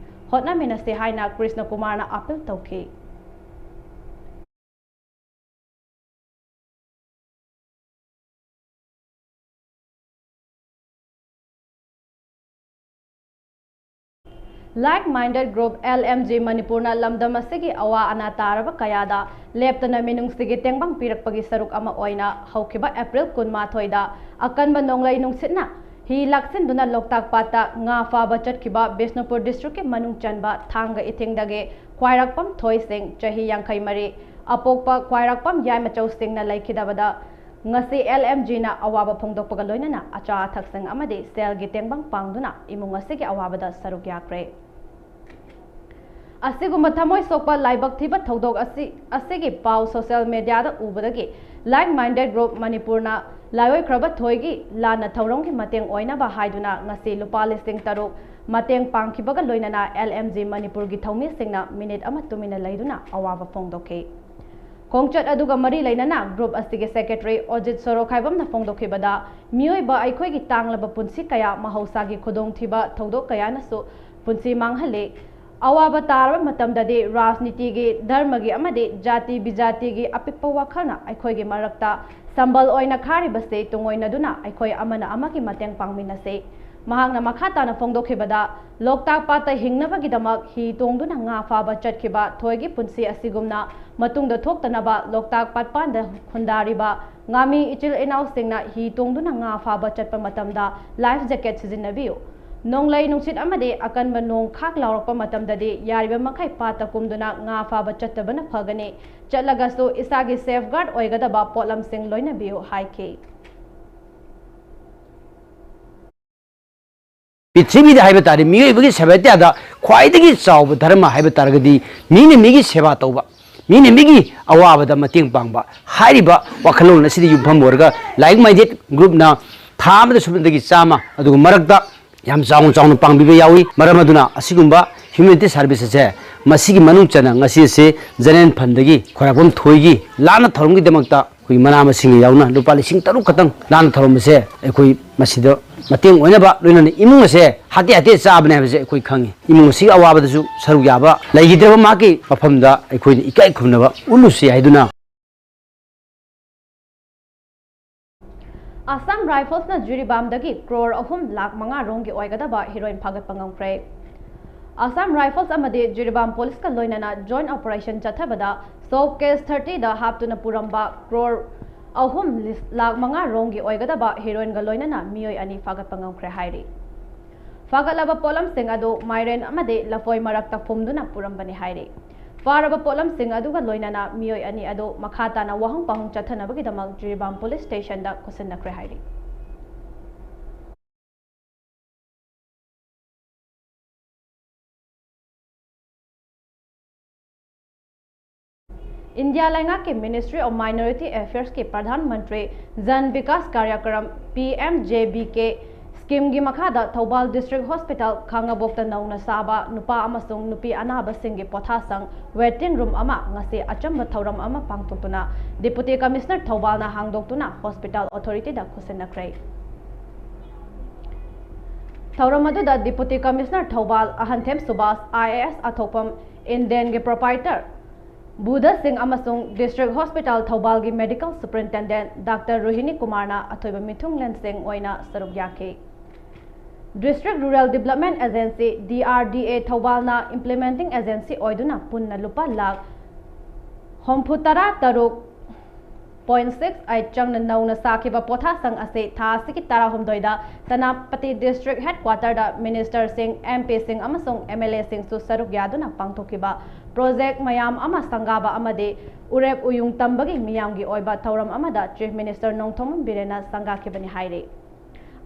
ꯍꯣꯠꯅꯃꯤꯟꯅꯁꯤ ꯍꯥꯏꯅ ꯀ꯭ꯔꯤꯁꯅ ꯀꯨꯃꯥꯔꯅ ꯑꯥꯄꯤꯜ ꯇꯧꯈꯤ꯫ Like Minded Group, L M G, ꯃꯅꯤꯄꯨꯔꯅ ꯂꯝꯗꯝ ꯑꯁꯤꯒꯤ ꯑꯋꯥ ꯑꯅꯥ ꯇꯥꯔꯕ ꯀꯌꯥꯗ ꯂꯦꯞꯇꯅ ꯃꯤꯅꯨꯡꯁꯤꯒꯤ ꯇꯦꯡꯕꯥꯡ ꯄꯤꯔꯛꯄꯒꯤ ꯁꯔꯨꯛ ꯑꯃ ꯑꯣꯏꯅ ꯍꯧꯈꯤꯕ ꯑꯦꯄ꯭ꯔꯤꯜ ꯀꯨꯟꯃꯥꯊꯣꯏꯗ ꯑꯀꯟꯕ ꯅꯣꯡꯂꯩ ꯅꯨꯡꯁꯤꯠꯅ ꯍꯤ ꯂꯥꯛꯁꯤꯟꯗꯨꯅ ꯂꯣꯛꯇꯥꯛ ꯄꯥꯠꯇ ꯉꯥ ꯐꯥꯕ ꯆꯠꯈꯤꯕ ꯕꯤꯁꯅꯨꯄꯨꯔ ꯗꯤꯁꯇ꯭ꯔꯤꯛꯀꯤ ꯃꯅꯨꯡ ꯆꯟꯕ ꯊꯥꯡꯒ ꯏꯊꯤꯡꯗꯒꯤ ꯈ꯭ꯋꯥꯏꯔꯥꯛꯄꯝ ꯊꯣꯏꯁꯤꯡ, ꯆꯍꯤ ꯌꯥꯡꯈꯩ ꯃꯔꯤ, ꯑꯄꯣꯛꯄ ꯈ꯭ꯋꯥꯏꯔꯥꯛꯄꯝ ꯌꯥꯏꯃꯆꯧꯁꯤꯡꯅ ꯂꯩꯈꯤꯗꯕꯗ ꯉꯁꯤ L M G ꯅ ꯑꯋꯥꯕ ꯐꯣꯡꯗꯣꯛꯄꯒ ꯂꯣꯏꯅꯅ ꯑꯆꯥ ꯑꯊꯛꯁꯤꯡ ꯑꯃꯗꯤ ꯁꯦꯜꯒꯤ ꯇꯦꯡꯕꯥꯡ ꯄꯥꯡꯗꯨꯅ ꯏꯃꯨꯡ ꯑꯁꯤꯒꯤ ꯑꯋꯥꯕꯗ ꯁꯔꯨꯛ ꯌꯥꯈ꯭ꯔꯦ꯫ ꯑꯁꯤꯒꯨꯝꯕ ꯊꯃꯣꯏ ꯁꯣꯛꯄ ꯂꯥꯏꯕꯛ ꯊꯤꯕ ꯊꯧꯗꯣꯛ ꯑꯁꯤ, ꯑꯁꯤꯒꯤ ꯄꯥꯎ social mediaꯗ ꯎꯕꯗꯒꯤ Like Minded Group ꯃꯅꯤꯄꯨꯔꯅ ꯂꯥꯏꯑꯣꯏꯈ꯭ꯔꯕ ꯊꯣꯏꯒꯤ ꯂꯥꯟꯅ ꯊꯧꯔꯝꯒꯤ ꯃꯇꯦꯡ ꯑꯣꯏꯅꯕ ꯍꯥꯏꯗꯨꯅ ꯉꯁꯤ ꯂꯨꯄꯥ ꯂꯤꯁꯤꯡ ꯇꯔꯨꯛ ꯃꯇꯦꯡ ꯄꯥꯡꯈꯤꯕꯒ ꯂꯣꯏꯅꯅ L M G ꯃꯅꯤꯄꯨꯔꯒꯤ ꯊꯧꯃꯤꯁꯤꯡꯅ ꯃꯤꯅꯤꯠ ꯑꯃ ꯇꯨꯃꯤꯟꯅ ꯂꯩꯗꯨꯅ ꯑꯋꯥꯕ ꯐꯣꯡꯗꯣꯛꯈꯤ꯫ ꯈꯣꯡꯆꯠ ꯑꯗꯨꯒ ꯃꯔꯤ ꯂꯩꯅꯅ group ꯑꯁꯤꯒꯤ secretary ꯑꯣꯖꯤꯠ ꯁꯣꯔꯣꯈꯥꯏꯕꯝꯅ ꯐꯣꯡꯗꯣꯛꯈꯤꯕꯗ, ꯃꯤꯑꯣꯏꯕ ꯑꯩꯈꯣꯏꯒꯤ ꯇꯥꯡꯂꯕ ꯄꯨꯟꯁꯤ ꯀꯌꯥ, ꯃꯍꯧꯁꯥꯒꯤ ꯈꯨꯗꯣꯡꯊꯤꯕ ꯊꯧꯗꯣꯛ ꯀꯌꯥꯅꯁꯨ ꯄꯨꯟꯁꯤ ꯃꯥꯡꯍꯜꯂꯤ꯫ ꯑꯋꯥꯕ ꯇꯥꯔꯕ ꯃꯇꯝꯗꯗꯤ ꯔꯥꯖꯅꯤꯇꯤꯒꯤ, ꯙꯔꯃꯒꯤ ꯑꯃꯗꯤ ꯖꯥꯇꯤ ꯕꯤꯖꯥꯇꯤꯒꯤ ꯑꯄꯤꯛꯄ ꯋꯥꯈꯜꯅ ꯑꯩꯈꯣꯏꯒꯤ ꯃꯔꯛꯇ ꯁꯝꯕꯜ ꯑꯣꯏꯅ ꯈꯥꯔꯤꯕꯁꯤ ꯇꯨꯡꯑꯣꯏꯅꯗꯨꯅ ꯑꯩꯈꯣꯏ ꯑꯃꯅ ꯑꯃꯒꯤ ꯃꯇꯦꯡ ꯄꯥꯡꯃꯤꯟꯅꯁꯤ꯫ ꯃꯍꯥꯛꯅ ꯃꯈꯥ ꯇꯥꯅ ꯐꯣꯡꯗꯣꯛꯈꯤꯕꯗ, ꯂꯣꯛꯇꯥꯛ ꯄꯥꯠꯇ ꯍꯤꯡꯅꯕꯒꯤꯗꯃꯛ ꯍꯤ ꯇꯣꯡꯗꯨꯅ ꯉꯥ ꯐꯥꯕ ꯆꯠꯈꯤꯕ ꯊꯣꯏꯒꯤ ꯄꯨꯟꯁꯤ ꯑꯁꯤꯒꯨꯝꯅ ꯃꯇꯨꯡꯗ ꯊꯣꯛꯇꯅꯕ ꯂꯣꯛꯇꯥꯛ ꯄꯥꯠꯄꯥꯟꯗ ꯈꯨꯟꯗꯥꯔꯤꯕ ꯉꯥꯃꯤ ꯏꯆꯤꯜ ꯏꯅꯥꯎꯁꯤꯡꯅ ꯍꯤ ꯇꯣꯡꯗꯨꯅ ꯉꯥ ꯐꯥꯕ ꯆꯠꯄ ꯃꯇꯝꯗ life jacket ꯁꯤꯖꯤꯟꯅꯕꯤꯌꯨ꯫ ꯅꯣꯡꯂꯩ ꯅꯨꯡꯁꯤꯠ ꯑꯃꯗꯤ ꯑꯀꯟꯕ ꯅꯣꯡ ꯈꯥꯛ ꯂꯥꯎꯔꯛꯄ ꯃꯇꯝꯗꯗꯤ ꯌꯥꯔꯤꯕ ꯃꯈꯩ ꯄꯥꯠꯇ ꯀꯨꯝꯗꯨꯅ ꯉꯥ ꯐꯥꯕ ꯆꯠꯇꯕꯅ ꯐꯒꯅꯤ꯫ ꯆꯠꯂꯒꯁꯨ ꯏꯁꯥꯒꯤ safeguard ꯑꯣꯏꯒꯗꯕ ꯄꯣꯠꯂꯝꯁꯤꯡ ꯂꯣꯏꯅꯕꯤꯌꯨ ꯍꯥꯏꯈꯤ꯫ ꯄ꯭ꯔꯤꯊꯤꯕꯤꯗ ꯍꯥꯏꯕ ꯇꯥꯔꯦ, ꯃꯤꯑꯣꯏꯕꯒꯤ ꯁꯚ꯭ꯌꯇꯥꯗ ꯈ꯭ꯋꯥꯏꯗꯒꯤ ꯆꯥꯎꯕ ꯙꯔꯃ ꯍꯥꯏꯕ ꯇꯥꯔꯒꯗꯤ ꯃꯤꯅ ꯃꯤꯒꯤ ꯁꯦꯕꯥ ꯇꯧꯕ, ꯃꯤꯅ ꯃꯤꯒꯤ ꯑꯋꯥꯕꯗ ꯃꯇꯦꯡ ꯄꯥꯡꯕ꯫ ꯍꯥꯏꯔꯤꯕ ꯋꯥꯈꯜꯂꯣꯟ ꯑꯁꯤꯗ ꯌꯨꯝꯐꯝ ꯑꯣꯏꯔꯒ Like Minded Groupꯅ ꯊꯥ ꯑꯃꯗ ꯁꯨꯞꯅꯇꯒꯤ ꯆꯥꯝꯃ, ꯑꯗꯨꯒ ꯃꯔꯛꯇ ꯌꯥꯝ ꯆꯥꯎꯅ ꯆꯥꯎꯅ ꯄꯥꯡꯕꯤꯕ ꯌꯥꯎꯏ꯫ ꯃꯔꯝ ꯑꯗꯨꯅ ꯑꯁꯤꯒꯨꯝꯕ humanity service ꯑꯁꯦ, ꯃꯁꯤꯒꯤ ꯃꯅꯨꯡ ꯆꯟꯅ ꯉꯁꯤ ꯑꯁꯤ General Fundꯗꯒꯤ ꯈ꯭ꯋꯥꯏꯔꯥꯛꯄꯝ ꯊꯣꯏꯒꯤ ꯂꯥꯟꯅ ꯊꯧꯔꯝꯒꯤꯗꯃꯛꯇ ꯑꯩꯈꯣꯏ ꯃꯅꯥ ꯃꯁꯤꯡꯒ ꯌꯥꯎꯅ ꯂꯨꯄꯥ ꯂꯤꯁꯤꯡ ꯇꯔꯨꯛ ꯈꯛꯇꯪ ꯂꯥꯟꯅ ꯊꯧꯔꯝ ꯑꯁꯦ ꯑꯩꯈꯣꯏ ꯃꯁꯤꯗ ꯃꯇꯦꯡ ꯑꯣꯏꯅꯕ, ꯂꯣꯏꯅꯅ ꯏꯃꯨꯡ ꯑꯁꯦ ꯍꯥꯇꯦ ꯍꯥꯇꯦ ꯆꯥꯕꯅꯦ ꯍꯥꯏꯕꯁꯦ ꯑꯩꯈꯣꯏ ꯈꯪꯉꯤ꯫ ꯏꯃꯨꯡ ꯑꯁꯤꯒꯤ ꯑꯋꯥꯕꯗꯁꯨ ꯁꯔꯨꯛ ꯌꯥꯕ ꯂꯩꯈꯤꯗ꯭ꯔꯕ ꯃꯍꯥꯛꯀꯤ ꯃꯐꯝꯗ ꯑꯩꯈꯣꯏꯅ ꯏꯀꯥꯏ ꯈꯨꯝꯅꯕ ꯎꯠꯂꯨꯁꯤ ꯍꯥꯏꯗꯨꯅ Assam Riflesꯅ ꯖꯤꯔꯤꯕꯥꯝꯗꯒꯤ ꯀ꯭ꯔꯣꯔ ꯑꯍꯨꯝ ꯂꯥꯈ ꯃꯉꯥ ꯔꯣꯝꯒꯤ ꯑꯣꯏꯒꯗꯕ ꯍꯤꯔꯣꯏꯟ ꯐꯥꯒꯠꯄ ꯉꯝꯈ꯭ꯔꯦ꯫ Assam Rifles ꯑꯃꯗꯤ ꯖꯤꯔꯤꯕꯥꯝ ꯄꯨꯂꯤꯁꯀ ꯂꯣꯏꯅꯅ joint operation ꯆꯠꯊꯕꯗ soap case thirtyꯗ ꯍꯥꯞꯇꯨꯅ ꯄꯨꯔꯝꯕ ꯀ꯭ꯔꯣꯔ ꯑꯍꯨꯝ ꯂꯥꯈ ꯃꯉꯥ ꯔꯣꯝꯒꯤ ꯑꯣꯏꯒꯗꯕ ꯍꯤꯔꯣꯏꯟꯒ ꯂꯣꯏꯅꯅ ꯃꯤꯑꯣꯏ ꯑꯅꯤ ꯐꯥꯒꯠꯄ ꯉꯝꯈ꯭ꯔꯦ ꯍꯥꯏꯔꯤ꯫ ꯐꯥꯒꯠꯂꯕ ꯄꯣꯠꯂꯝꯁꯤꯡ ꯑꯗꯨ ꯃꯥꯏꯔꯦꯟ ꯑꯃꯗꯤ ꯂꯐꯣꯏ ꯃꯔꯛꯇ ꯐꯨꯝꯗꯨꯅ ꯄꯨꯔꯝꯕꯅꯤ ꯍꯥꯏꯔꯤ꯫ ꯐꯥꯔꯕ ꯄꯣꯠꯂꯝꯁꯤꯡ ꯑꯗꯨꯒ ꯂꯣꯏꯅꯅ ꯃꯤꯑꯣꯏ ꯑꯅꯤ ꯑꯗꯨ ꯃꯈꯥ ꯇꯥꯅ ꯋꯥꯍꯪ ꯄꯥꯎꯍꯪ ꯆꯠꯊꯅꯕꯒꯤꯗꯃꯛ ꯖꯤꯔꯤꯕꯥꯝ ꯄꯨꯂꯤꯁ ꯁ꯭ꯇꯦꯁꯟꯗ ꯈꯨꯠꯁꯤꯟꯅꯈ꯭ꯔꯦ ꯍꯥꯏꯔꯤ꯫ ꯏꯟꯗꯤꯌꯥ ꯂꯩꯉꯥꯛꯀꯤ Ministry of Minority Affairs ꯀꯤ Pradhan Mantri Jan Vikas ꯀꯥꯔꯌꯀ꯭ꯔꯝ, P M J B K scheme ꯒꯤ ꯃꯈꯥꯗ ꯊꯧꯕꯥꯜ District Hospital ꯈꯥꯉꯕꯣꯛꯇ ꯅꯧꯅ ꯁꯥꯕ ꯅꯨꯄꯥ ꯑꯃꯁꯨꯡ ꯅꯨꯄꯤ ꯑꯅꯥꯕꯁꯤꯡꯒꯤ ꯄꯣꯊꯥꯁꯪ waiting room ꯑꯃ ꯉꯁꯤ ꯑꯆꯝꯕ ꯊꯧꯔꯝ ꯑꯃ ꯄꯥꯡꯊꯣꯛꯇꯨꯅ Deputy Commissioner ꯊꯧꯕꯥꯜꯅ ꯍꯥꯡꯗꯣꯛꯇꯨꯅ hospital authority ꯗ ꯈꯨꯠꯁꯤꯟꯅꯈ꯭ꯔꯦ꯫ ꯊꯧꯔꯝ ꯑꯗꯨꯗ Deputy Commissioner Thoubal ꯑꯍꯟꯊꯦꯝ Subhas, I A S ꯑꯊꯣꯛꯄꯝ ꯏꯟꯗꯦꯟꯒꯤ proprietor ꯕꯨꯙ ꯁꯤꯡ ꯑꯃꯁꯨꯡ District Hospital ꯊꯧꯕꯥꯜꯒꯤ Medical Superintendent Doctor ꯔꯣꯍꯤꯅꯤ ꯀꯨꯃꯥꯔꯅ ꯑꯊꯣꯏꯕ ꯃꯤꯊꯨꯡꯂꯦꯟꯁꯤꯡ ꯑꯣꯏꯅ ꯁꯔꯨꯛ ꯌꯥꯈꯤ꯫ District Rural Development Agency, D R D A ꯊꯧꯕꯥꯜꯅ implementing agency ꯑꯣꯏꯗꯨꯅ ꯄꯨꯟꯅ ꯂꯨꯄꯥ ꯂꯥꯈ ꯍꯨꯝꯐꯨ ꯇꯔꯥ ꯇꯔꯨꯛ point six eight ꯆꯪꯅ ꯅꯧꯅ ꯁꯥꯈꯤꯕ ꯄꯣꯊꯥꯁꯪ ꯑꯁꯤ ꯊꯥ ꯑꯁꯤꯒꯤ ꯇꯔꯥꯍꯨꯝꯗꯣꯏꯗ ꯁꯦꯅꯥꯄꯇꯤ District Headquarter ꯗ Minister ꯁꯤꯡ, M P ꯁꯤꯡ ꯑꯃꯁꯨꯡ M L A ꯁꯤꯡꯁꯨ ꯁꯔꯨꯛ ꯌꯥꯗꯨꯅ ꯄꯥꯡꯊꯣꯛꯈꯤꯕ project ꯃꯌꯥꯝ ꯑꯃ ꯁꯪꯒꯥꯕ ꯑꯃꯗꯤ ꯎꯔꯦꯞ ꯎꯌꯨꯡ ꯇꯝꯕꯒꯤ ꯃꯤꯌꯥꯝꯒꯤ ꯑꯣꯏꯕ ꯊꯧꯔꯝ ꯑꯃꯗ Chief Minister ꯅꯣꯡꯊꯣꯝꯕꯝ ꯕꯤꯔꯦꯟꯅ ꯁꯪꯒꯥꯈꯤꯕꯅꯤ ꯍꯥꯏꯔꯤ꯫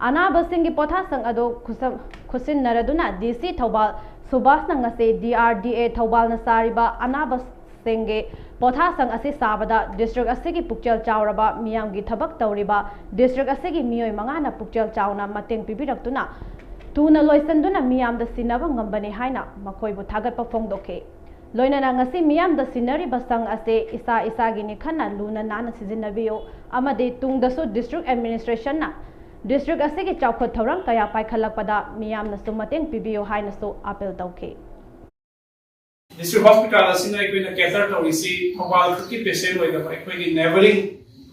ꯑꯅꯥꯕꯁꯤꯡꯒꯤ ꯄꯣꯊꯥꯁꯪ ꯑꯗꯨ ꯈꯨꯠꯁꯝ-, ꯈꯨꯠꯁꯤꯟꯅꯔꯗꯨꯅ D C ꯊꯧꯕꯥꯜ ꯁꯨꯕꯥꯁꯅ ꯉꯁꯤ D R D A ꯊꯧꯕꯥꯜꯅ ꯁꯥꯔꯤꯕ ꯑꯅꯥꯕꯁꯤꯡꯒꯤ ꯄꯣꯊꯥꯁꯪ ꯑꯁꯤ ꯁꯥꯕꯗ district ꯑꯁꯤꯒꯤ ꯄꯨꯛꯆꯦꯜ ꯆꯥꯎꯔꯕ ꯃꯤꯌꯥꯝꯒꯤ ꯊꯕꯛ ꯇꯧꯔꯤꯕ district ꯑꯁꯤꯒꯤ ꯃꯤꯑꯣꯏ ꯃꯉꯥꯅ ꯄꯨꯛꯆꯦꯜ ꯆꯥꯎꯅ ꯃꯇꯦꯡ ꯄꯤꯕꯤꯔꯛꯇꯨꯅ ꯊꯨꯅ ꯂꯣꯏꯁꯤꯟꯗꯨꯅ ꯃꯤꯌꯥꯝꯗ ꯁꯤꯟꯅꯕ ꯉꯝꯕꯅꯤ ꯍꯥꯏꯅ ꯃꯈꯣꯏꯕꯨ ꯊꯥꯒꯠꯄ ꯐꯣꯡꯗꯣꯛꯈꯤ꯫ ꯂꯣꯏꯅꯅ ꯉꯁꯤ ꯃꯤꯌꯥꯝꯗ ꯁꯤꯟꯅꯔꯤꯕ ꯁꯪ ꯑꯁꯤ ꯏꯁꯥ ꯏꯁꯥꯒꯤꯅꯤ ꯈꯟꯅ ꯂꯨꯅ ꯅꯥꯟꯅ ꯁꯤꯖꯤꯟꯅꯕꯤꯌꯨ ꯑꯃꯗꯤ ꯇꯨꯡꯗꯁꯨ district administration ꯅ district ꯑꯁꯤꯒꯤ ꯆꯥꯎꯈꯠ ꯊꯧꯔꯥꯡ ꯀꯌꯥ ꯄꯥꯏꯈꯠꯂꯛꯄꯗ ꯃꯤꯌꯥꯝꯅꯁꯨ ꯃꯇꯦꯡ ꯄꯤꯕꯤꯌꯨ ꯍꯥꯏꯅꯁꯨ appeal ꯇꯧꯈꯤ꯫ District Hospital ꯑꯁꯤꯅ ꯑꯩꯈꯣꯏꯅ cater ꯇꯧꯔꯤꯁꯤ ꯊꯧꯕꯥꯜ ꯈꯛꯀꯤ patient ꯑꯣꯏꯗꯕ ꯑꯩꯈꯣꯏꯒꯤ neighbouring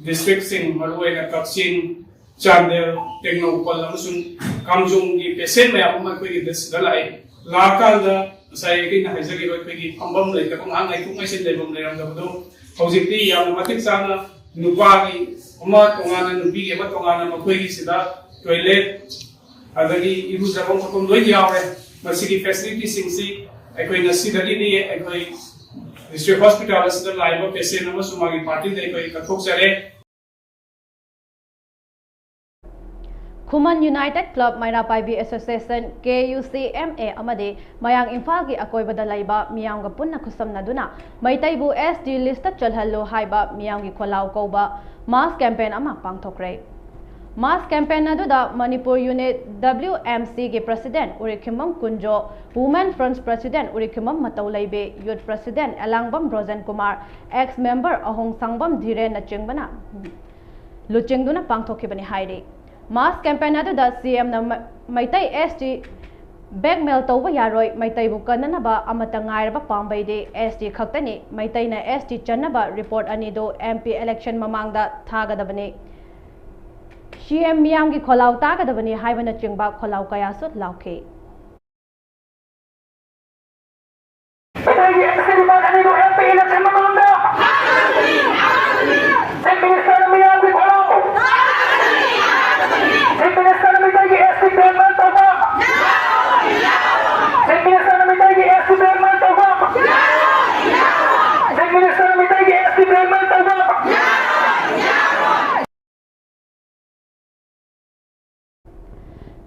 district ꯁꯤꯡ, ꯃꯔꯨꯑꯣꯏꯅ ꯀꯛꯆꯤꯡ, ꯆꯥꯟꯗꯦꯜ, ꯇꯦꯡꯅꯧꯄꯜ ꯑꯃꯁꯨꯡ ꯀꯥꯝꯖꯣꯡꯒꯤ patient ꯃꯌꯥꯝ ꯑꯃ ꯑꯩꯈꯣꯏꯒꯤ ꯁꯤꯗ ꯂꯥꯛꯏ꯫ ꯂꯥꯛꯑꯀꯥꯟꯗ ꯉꯁꯥꯏ ꯑꯩꯅ ꯍꯥꯏꯖꯈꯤꯕ ꯑꯩꯈꯣꯏꯒꯤ ꯐꯝꯐꯝ ꯂꯩꯇꯕ, ꯉꯥꯏꯍꯥꯛ ꯉꯥꯏꯊꯣꯛ ꯉꯥꯏꯁꯤꯟ ꯂꯩꯐꯝ ꯂꯩꯔꯝꯗꯕꯗꯣ ꯍꯧꯖꯤꯛꯇꯤ ꯌꯥꯝꯅ ꯃꯇꯤꯛ ꯆꯥꯅ ꯅꯨꯄꯥꯒꯤ ꯑꯃ ꯇꯣꯉꯥꯟꯅ, ꯅꯨꯄꯤꯒꯤ ꯑꯃ ꯇꯣꯉꯥꯟꯅ, ꯃꯈꯣꯏꯒꯤ ꯁꯤꯗ toilet, ꯑꯗꯒꯤ ꯏꯔꯨꯖꯐꯝ ꯈꯣꯠꯐꯝ ꯂꯣꯏ ꯌꯥꯎꯔꯦ꯫ ꯃꯁꯤꯒꯤ facility ꯁꯤꯡꯁꯤ ꯑꯩꯈꯣꯏ ꯉꯁꯤꯗꯒꯤꯗꯤ ꯑꯩꯈꯣꯏ District Hospital ꯑꯁꯤꯗ ꯂꯥꯛꯏꯕ patient ꯑꯃꯁꯨꯡ ꯃꯥꯒꯤ party ꯗ ꯑꯩꯈꯣꯏ ꯀꯠꯊꯣꯛꯆꯔꯦ꯫ Khuman United Club, ꯃꯩꯔꯥ ꯄꯥꯏꯕꯤ Association, K U C M A ꯑꯃꯗꯤ ꯃꯌꯥꯡ ꯏꯝꯐꯥꯜꯒꯤ ꯑꯀꯣꯏꯕꯗ ꯂꯩꯕ ꯃꯤꯌꯥꯝꯒ ꯄꯨꯟꯅ ꯈꯨꯠꯁꯝꯅꯗꯨꯅ ꯃꯩꯇꯩꯕꯨ S T list ꯇ ꯆꯜꯍꯜꯂꯨ ꯍꯥꯏꯕ ꯃꯤꯌꯥꯝꯒꯤ ꯈꯣꯜꯂꯥꯎ ꯀꯧꯕ mass campaign ꯑꯃ ꯄꯥꯡꯊꯣꯛꯈ꯭ꯔꯦ꯫ Mass campaign ꯑꯗꯨꯗ Manipur Unit W M C ꯒꯤ President ꯎꯔꯤꯈꯤꯝꯕꯝ Kunjo, Women Front President ꯎꯔꯤꯈꯤꯝꯕꯝ ꯃꯇꯧꯂꯩꯕꯤ, Youth President ꯑꯦꯂꯥꯡꯕꯝ ꯕ꯭ꯔꯣꯖꯦꯟ ꯀꯨꯃꯥꯔ, ex member ꯑꯍꯣꯡꯁꯥꯡꯕꯝ ꯙꯤꯔꯦꯟꯅꯆꯤꯡꯕꯅ ꯂꯨꯆꯤꯡꯗꯨꯅ ꯄꯥꯡꯊꯣꯛꯈꯤꯕꯅꯤ ꯍꯥꯏꯔꯤ꯫ Mass campaign ꯑꯗꯨꯗ C M ꯅ ꯃ-, ꯃꯩꯇꯩ S T blackmail ꯇꯧꯕ ꯌꯥꯔꯣꯏ, ꯃꯩꯇꯩꯕꯨ ꯀꯟꯅꯅꯕ ꯑꯃꯠꯇ ꯉꯥꯏꯔꯕ ꯄꯥꯝꯕꯩꯗꯤ S T ꯈꯛꯇꯅꯤ, ꯃꯩꯇꯩꯅ S T ꯆꯟꯅꯕ report ꯑꯅꯤꯗꯨ M P election ꯃꯃꯥꯡꯗ ꯊꯥꯒꯗꯕꯅꯤ, C M ꯃꯤꯌꯥꯝꯒꯤ ꯈꯣꯜꯂꯥꯎ ꯇꯥꯒꯗꯕꯅꯤ ꯍꯥꯏꯕꯅꯆꯤꯡꯕ ꯈꯣꯜꯂꯥꯎ ꯀꯌꯥꯁꯨ ꯂꯥꯎꯈꯤ꯫ ꯃꯩꯇꯩꯒꯤ S T report ꯑꯅꯤꯗꯨ M P election ꯃꯃꯥꯡꯗ Chief Minister ꯅ ꯃꯤꯌꯥꯝꯒꯤ ꯈꯣꯜꯂꯥꯎ, Chief Minister ꯅ ꯃꯩꯇꯩꯒꯤ S T blackmail ꯇꯧꯕ, Chief Minister ꯅ ꯃꯩꯇꯩꯒꯤ S T blackmail ꯇꯧꯕ, Chief Minister ꯅ ꯃꯩꯇꯩꯒꯤ S T blackmail ꯇꯧꯕ꯫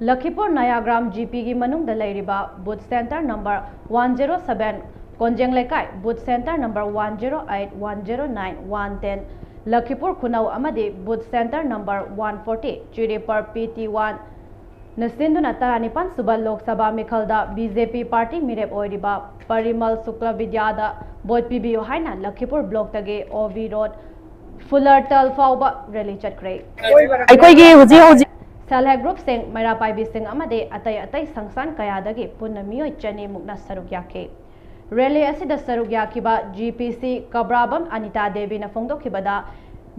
ꯂꯈꯤꯄꯨꯔ ꯅꯌꯥꯒ꯭ꯔꯥꯝ G P ꯒꯤ ꯃꯅꯨꯡꯗ ꯂꯩꯔꯤꯕ booth centre number one zero seven, ꯀꯣꯟꯖꯦꯡ ꯂꯩꯀꯥꯏ, booth centre number one zero eight, one zero nine, one ten, ꯂꯈꯤꯄꯨꯔ ꯈꯨꯅꯧ ꯑꯃꯗꯤ booth centre number one forty, ꯆꯤꯔꯤꯄꯔ P T one ꯅ ꯁꯤꯟꯗꯨꯅ ꯇꯔꯥꯅꯤꯄꯥꯟ ꯁꯨꯕ Lok Sabha ꯃꯤꯈꯜꯗ B J P party ꯃꯤꯔꯦꯞ ꯑꯣꯏꯔꯤꯕ ꯄꯔꯤꯃꯜ ꯁꯨꯀ꯭ꯂꯕꯤꯗ꯭ꯌꯥꯗ vote ꯄꯤꯕꯤꯌꯨ ꯍꯥꯏꯅ ꯂꯈꯤꯄꯨꯔ block ꯇꯒꯤ O V Road ꯐꯨꯂꯔꯇꯜ ꯐꯥꯎꯕ rally ꯆꯠꯈ꯭ꯔꯦ꯫ ꯑꯩꯈꯣꯏꯒꯤ ꯍꯧꯖꯤꯛ ꯍꯧꯖꯤꯛ Self help group ꯁꯤꯡ, ꯃꯩꯔꯥ ꯄꯥꯏꯕꯤꯁꯤꯡ ꯑꯃꯗꯤ ꯑꯇꯩ ꯑꯇꯩ ꯁꯪꯁꯊꯥꯟ ꯀꯌꯥꯗꯒꯤ ꯄꯨꯟꯅ ꯃꯤꯑꯣꯏ ꯆꯅꯤ ꯃꯨꯛꯅ ꯁꯔꯨꯛ ꯌꯥꯈꯤ꯫ Rally ꯑꯁꯤꯗ ꯁꯔꯨꯛ ꯌꯥꯈꯤꯕ G P C ꯀꯕ꯭ꯔꯥꯕꯝ Anita ꯗꯦꯕꯤꯅ ꯐꯣꯡꯗꯣꯛꯈꯤꯕꯗ,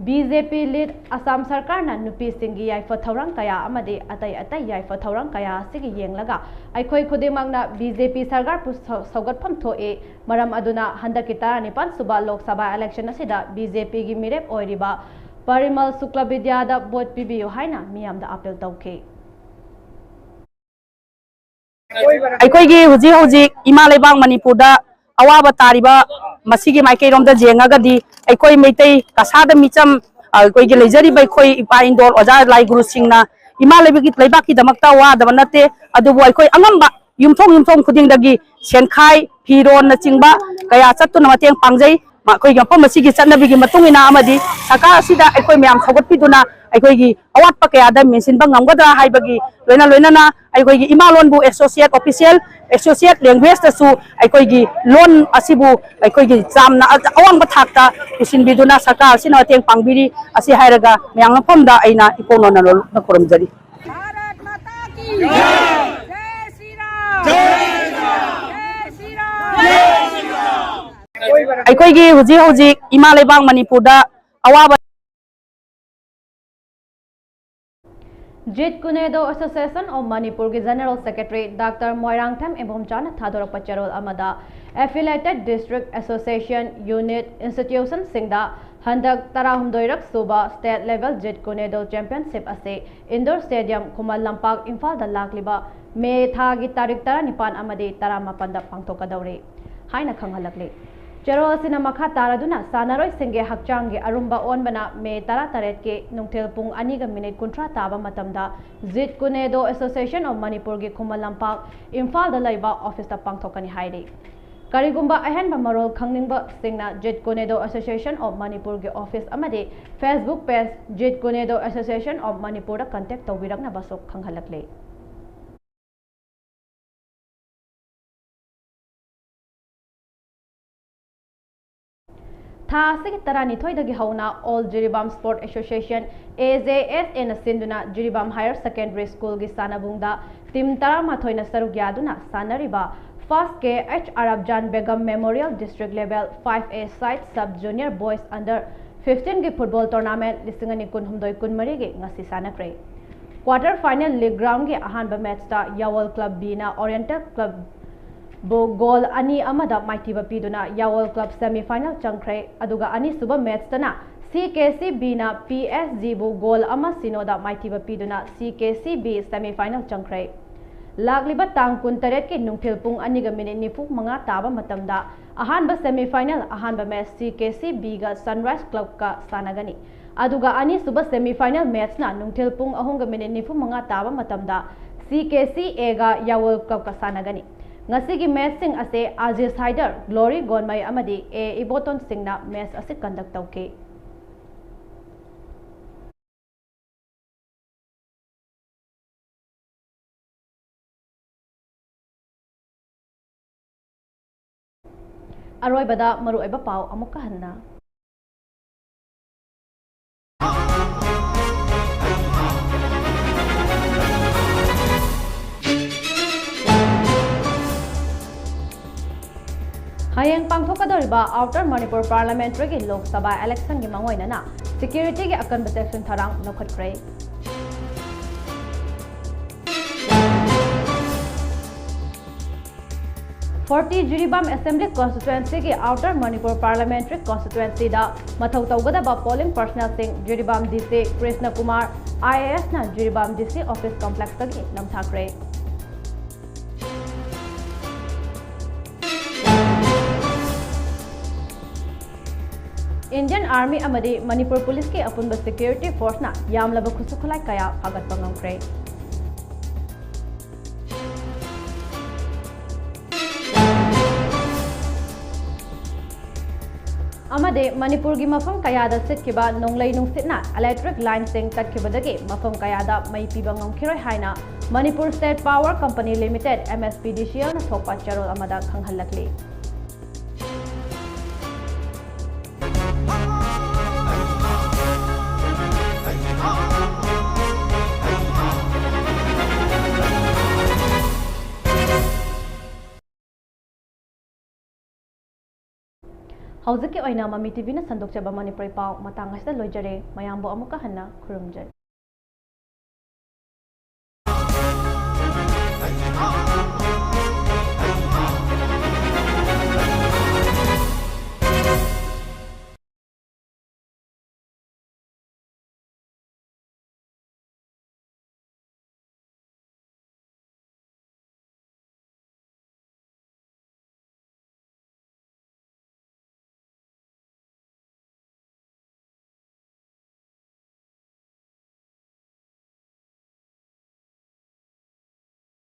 B J P lead Assam ꯁꯔꯀꯥꯔꯅ ꯅꯨꯄꯤꯁꯤꯡꯒꯤ ꯌꯥꯏꯐ ꯊꯧꯔꯥꯡ ꯀꯌꯥ ꯑꯃꯗꯤ ꯑꯇꯩ ꯑꯇꯩ ꯌꯥꯏꯐ ꯊꯧꯔꯥꯡ ꯀꯌꯥ ꯑꯁꯤꯒꯤ ꯌꯦꯡꯂꯒ ꯑꯩꯈꯣꯏ ꯈꯨꯗꯤꯡꯃꯛꯅ B J P ꯁꯔꯀꯥꯔꯕꯨ ꯁꯧ-, ꯁꯧꯒꯠꯐꯝ ꯊꯣꯛꯏ꯫ ꯃꯔꯝ ꯑꯗꯨꯅ ꯍꯟꯗꯛꯀꯤ ꯇꯔꯥꯅꯤꯄꯥꯟ ꯁꯨꯕ ꯂꯣꯛ ꯁꯚꯥ election ꯑꯁꯤꯗ B J P ꯒꯤ ꯃꯤꯔꯦꯞ ꯑꯣꯏꯔꯤꯕ ꯄꯔꯤꯃꯜ ꯁꯨꯀ꯭ꯂꯕꯤꯗ꯭ꯌꯥꯗ vote ꯄꯤꯕꯤꯌꯨ ꯍꯥꯏꯅ ꯃꯤꯌꯥꯝꯗ appeal ꯇꯧꯈꯤ꯫ ꯑꯩꯈꯣꯏꯒꯤ ꯍꯧꯖꯤꯛ ꯍꯧꯖꯤꯛ ꯏꯃꯥ ꯂꯩꯕꯥꯛ ꯃꯅꯤꯄꯨꯔꯗ ꯑꯋꯥꯕ ꯇꯥꯔꯤꯕ ꯃꯁꯤꯒꯤ ꯃꯥꯏꯀꯩꯔꯣꯝꯗ ꯌꯦꯡꯉꯒꯗꯤ, ꯑꯩꯈꯣꯏ ꯃꯩꯇꯩ ꯀꯁꯥꯗ ꯃꯤꯆꯝ, ꯑꯩꯈꯣꯏꯒꯤ ꯂꯩꯖꯔꯤꯕ ꯑꯩꯈꯣꯏ ꯏꯄꯥ ꯏꯟꯗꯣꯜ ꯑꯣꯖꯥ ꯂꯥꯏ ꯒꯨꯔꯨꯁꯤꯡꯅ ꯏꯃꯥ ꯂꯩꯕꯒꯤ, ꯂꯩꯕꯥꯛꯀꯤꯗꯃꯛꯇ ꯋꯥꯗꯕ ꯅꯠꯇꯦ, ꯑꯗꯨꯕꯨ ꯑꯩꯈꯣꯏ ꯑꯉꯝꯕ ꯌꯨꯝꯊꯣꯡ ꯌꯨꯝꯊꯣꯡ ꯈꯨꯗꯤꯡꯗꯒꯤ ꯁꯦꯟꯈꯥꯏ, ꯐꯤꯔꯣꯟꯅꯆꯤꯡꯕ ꯀꯌꯥ ꯆꯠꯇꯨꯅ ꯃꯇꯦꯡ ꯄꯥꯡꯖꯩ꯫ ꯃꯈꯣꯏꯒꯤ ꯃꯐꯝ ꯑꯁꯤꯒꯤ ꯆꯠꯅꯕꯤꯒꯤ ꯃꯇꯨꯡ ꯏꯟꯅ ꯑꯃꯗꯤ ꯁꯔꯀꯥꯔ ꯑꯁꯤꯗ ꯑꯩꯈꯣꯏ ꯃꯌꯥꯝ ꯁꯧꯒꯠꯄꯤꯗꯨꯅ ꯑꯩꯈꯣꯏꯒꯤ ꯑꯋꯥꯠꯄ ꯀꯌꯥꯗ ꯃꯦꯟꯁꯤꯟꯕ ꯉꯝꯒꯗ꯭ꯔꯥ ꯍꯥꯏꯕꯒꯤ ꯂꯣꯏꯅ ꯂꯣꯏꯅꯅ ꯑꯩꯈꯣꯏꯒꯤ ꯏꯃꯥ ꯂꯣꯟꯕꯨ associate official, associate languageꯇꯁꯨ ꯑꯩꯈꯣꯏꯒꯤ ꯂꯣꯟ ꯑꯁꯤꯕꯨ ꯑꯩꯈꯣꯏꯒꯤ ꯆꯥꯝꯅ ꯑꯋꯥꯡꯕ ꯊꯥꯛꯇ ꯄꯨꯁꯤꯟꯕꯤꯗꯨꯅ ꯁꯔꯀꯥꯔ ꯑꯁꯤꯅ ꯃꯇꯦꯡ ꯄꯥꯡꯕꯤꯔꯤ꯫ ꯑꯁꯤ ꯍꯥꯏꯔꯒ ꯃꯌꯥꯝ ꯃꯐꯝꯗ ꯑꯩꯅ ꯏꯀꯣꯟ ꯅꯣꯟꯅ ꯈꯨꯔꯨꯝꯖꯔꯤ꯫ भारत माता की जय। जय श्री राम। जय श्री राम। जय श्री राम। ꯑꯩꯈꯣꯏꯒꯤ ꯍꯧꯖꯤꯛ ꯍꯧꯖꯤꯛ ꯏꯃꯥ ꯂꯩꯕꯥꯛ ꯃꯅꯤꯄꯨꯔꯗ ꯑꯋꯥꯕ ꯖꯤꯠ ꯀꯨꯅꯦꯗꯣ ꯑꯦꯁꯣꯁꯤꯌꯦꯁꯟ ꯑꯣꯐ ꯃꯅꯤꯄꯨꯔꯒꯤ ꯖꯦꯅꯔꯦꯜ ꯁꯦꯀ꯭ꯔꯦꯇꯔꯤ ꯗꯥꯛꯇꯔ ꯃꯣꯏꯔꯥꯡꯊꯦꯝ ꯏꯕꯣꯝꯆꯥꯅ ꯊꯥꯗꯣꯔꯛꯄ ꯆꯦꯔꯣꯜ ꯑꯃꯗ, affiliated district association, unit, institutionꯁꯤꯡꯗ ꯍꯟꯗꯛ ꯇꯔꯥꯍꯨꯝꯗꯣꯏꯔꯛ ꯁꯨꯕ state level ꯖꯤꯠ ꯀꯨꯅꯦꯗꯣ championship ꯑꯁꯤ indoor stadium, ꯈꯨꯃꯟ ꯂꯝꯄꯥꯛ, ꯏꯝꯐꯥꯜꯗ ꯂꯥꯛꯂꯤꯕ ꯃꯦ ꯊꯥꯒꯤ ꯇꯥꯔꯤꯛ ꯇꯔꯥꯅꯤꯄꯥꯟ ꯑꯃꯗꯤ ꯇꯔꯥꯃꯥꯄꯟꯗ ꯄꯥꯡꯊꯣꯛꯀꯗꯧꯔꯤ ꯍꯥꯏꯅ ꯈꯪꯍꯜꯂꯛꯂꯤ꯫ ꯆꯦꯔꯣꯜ ꯑꯁꯤꯅ ꯃꯈꯥ ꯇꯥꯔꯗꯨꯅ ꯁꯥꯟꯅꯔꯣꯏꯁꯤꯡꯒꯤ ꯍꯛꯆꯥꯡꯒꯤ ꯑꯔꯨꯝꯕ ꯑꯣꯟꯕꯅ ꯃꯦ ꯇꯔꯥꯇꯔꯦꯠꯀꯤ ꯅꯨꯡꯊꯤꯜ ꯄꯨꯡ ꯑꯅꯤꯒ ꯃꯤꯅꯤꯠ ꯀꯨꯟꯊ꯭ꯔꯥ ꯇꯥꯕ ꯃꯇꯝꯗ ꯖꯤꯠ ꯀꯨꯅꯦꯗꯣ ꯑꯦꯁꯣꯁꯤꯌꯦꯁꯟ ꯑꯣꯐ ꯃꯅꯤꯄꯨꯔꯒꯤ ꯈꯨꯃꯟ ꯂꯝꯄꯥꯛ, ꯏꯝꯐꯥꯜꯗ ꯂꯩꯕ ꯑꯣꯐꯤꯁꯇ ꯄꯥꯡꯊꯣꯛꯀꯅꯤ ꯍꯥꯏꯔꯤ꯫ ꯀꯔꯤꯒꯨꯝꯕ ꯑꯍꯦꯟꯕ ꯃꯔꯣꯜ ꯈꯪꯅꯤꯡꯕꯁꯤꯡꯅ ꯖꯤꯠ ꯀꯨꯅꯦꯗꯣ ꯑꯦꯁꯣꯁꯤꯌꯦꯁꯟ ꯑꯣꯐ ꯃꯅꯤꯄꯨꯔꯒꯤ ꯑꯣꯐꯤꯁ ꯑꯃꯗꯤ Facebook page ꯖꯤꯠ ꯀꯨꯅꯦꯗꯣ ꯑꯦꯁꯣꯁꯤꯌꯦꯁꯟ ꯑꯣꯐ ꯃꯅꯤꯄꯨꯔꯗ contact ꯇꯧꯕꯤꯔꯛꯅꯕꯁꯨ ꯈꯪꯍꯜꯂꯛꯂꯤ꯫ ꯊꯥ ꯑꯁꯤꯒꯤ ꯇꯔꯥꯅꯤꯊꯣꯏꯗꯒꯤ ꯍꯧꯅ All Jiribam Sport Association, A J S Aꯅ ꯁꯤꯟꯗꯨꯅ ꯖꯤꯔꯤꯕꯥꯝ Higher Secondary Schoolꯒꯤ ꯁꯥꯟꯅꯕꯨꯡꯗ team ꯇꯔꯥꯃꯥꯊꯣꯏꯅ ꯁꯔꯨꯛ ꯌꯥꯗꯨꯅ ꯁꯥꯟꯅꯔꯤꯕ First K H Arabjan Begum Memorial District Level five A Side Sub Junior Boys Under fifteenꯒꯤ football tournament ꯂꯤꯁꯤꯡ ꯑꯅꯤ ꯀꯨꯟꯍꯨꯝꯗꯣꯏ ꯀꯨꯟꯃꯔꯤꯒꯤ ꯉꯁꯤ ꯁꯥꯟꯅꯈ꯭ꯔꯦ꯫ Quarter final league roundꯒꯤ ꯑꯍꯥꯟꯕ matchꯇ ꯌꯥꯋꯜ Club Bꯅ Oriental Club ꯕꯨ goal ꯑꯅꯤ ꯑꯃꯗ ꯃꯥꯏꯊꯤꯕ ꯄꯤꯗꯨꯅ ꯌꯥꯋꯜ Club semi final ꯆꯪꯈ꯭ꯔꯦ꯫ ꯑꯗꯨꯒ ꯑꯅꯤꯁꯨꯕ matchꯇꯅ C K C Bꯅ P S Gꯕꯨ goal ꯑꯃ ꯁꯤꯅꯣꯗ ꯃꯥꯏꯊꯤꯕ ꯄꯤꯗꯨꯅ C K C B semi final ꯆꯪꯈ꯭ꯔꯦ꯫ ꯂꯥꯛꯂꯤꯕ ꯇꯥꯡ ꯀꯨꯟꯇꯔꯦꯠꯀꯤ ꯅꯨꯡꯊꯤꯜ ꯄꯨꯡ ꯑꯅꯤꯒ ꯃꯤꯅꯤꯠ ꯅꯤꯐꯨ ꯃꯉꯥ ꯇꯥꯕ ꯃꯇꯝꯗ ꯑꯍꯥꯟꯕ semi final, ꯑꯍꯥꯟꯕ match C K C Bꯒ Sunrise Clubꯀ ꯁꯥꯟꯅꯒꯅꯤ꯫ ꯑꯗꯨꯒ ꯑꯅꯤꯁꯨꯕ semi final matchꯅ ꯅꯨꯡꯊꯤꯜ ꯄꯨꯡ ꯑꯍꯨꯝꯒ minute ꯅꯤꯐꯨ ꯃꯉꯥ ꯇꯥꯕ ꯃꯇꯝꯗ C K C Aꯒ Yaul Clubꯀ ꯁꯥꯟꯅꯒꯅꯤ꯫ ꯉꯁꯤꯒꯤ matchꯁꯤꯡ ꯑꯁꯦ Aziz Haider, Glory Gonmei ꯑꯃꯗꯤ A Iboton ꯁꯤꯡꯅ match ꯑꯁꯤ conduct ꯇꯧꯈꯤ꯫ ꯑꯔꯣꯏꯕꯗ ꯃꯔꯨꯑꯣꯏꯕ ꯄꯥꯎ ꯑꯃꯨꯛꯀ ꯍꯟꯅ꯫ ꯍꯌꯦꯡ ꯄꯥꯡꯊꯣꯛꯀꯗꯧꯔꯤꯕ Outer Manipur Parliamentaryꯒꯤ ꯂꯣꯛ ꯁꯚꯥ electionꯒꯤ ꯃꯥꯡꯑꯣꯏꯅꯅ securityꯒꯤ ꯑꯀꯟꯕ ꯆꯦꯛꯁꯤꯟ ꯊꯧꯔꯥꯡ ꯂꯧꯈꯠꯈ꯭ꯔꯦ꯫ Forty Jiribam Assembly Constituencyꯒꯤ Outer Manipur Parliamentary Constituencyꯗ ꯃꯊꯧ ꯇꯧꯒꯗꯕ polling personnelꯁꯤꯡ Jiribam DC Krishna Kumar IASꯅ Jiribam DC office complexꯇꯒꯤ ꯅꯝꯊꯈ꯭ꯔꯦ꯫ Indian Army ꯑꯃꯗꯤ ꯃꯅꯤꯄꯨꯔ Policeꯀꯤ ꯑꯄꯨꯟꯕ security forceꯅ ꯌꯥꯝꯂꯕ ꯈꯨꯠꯁꯨ ꯈꯨꯠꯂꯥꯏ ꯀꯌꯥ ꯐꯥꯒꯠꯄ ꯉꯝꯈ꯭ꯔꯦ꯫ ꯑꯃꯗꯤ ꯃꯅꯤꯄꯨꯔꯒꯤ ꯃꯐꯝ ꯀꯌꯥꯗ ꯁꯤꯠꯈꯤꯕ ꯅꯣꯡꯂꯩ ꯅꯨꯡꯁꯤꯠꯅ electric lineꯁꯤꯡ ꯇꯠꯈꯤꯕꯗꯒꯤ ꯃꯐꯝ ꯀꯌꯥꯗ ꯃꯩ ꯄꯤꯕ ꯉꯝꯈꯤꯔꯣꯏ ꯍꯥꯏꯅ Manipur State Power Company Limited, MSPDCLꯅ ꯊꯣꯛꯄ ꯆꯦꯔꯣꯜ ꯑꯃꯗ ꯈꯪꯍꯜꯂꯛꯂꯤ꯫ ꯍꯧꯖꯤꯛꯀꯤ ꯑꯣꯏꯅ ꯃꯃꯤ TVꯅ ꯁꯟꯗꯣꯛꯆꯕ ꯃꯅꯤꯄꯨꯔꯤ ꯄꯥꯎ ꯃꯇꯥꯡ ꯑꯁꯤꯗ ꯂꯣꯏꯖꯔꯦ꯫ ꯃꯌꯥꯝꯕꯨ ꯑꯃꯨꯛꯀ ꯍꯟꯅ ꯈꯨꯔꯨꯝꯖꯔꯤ꯫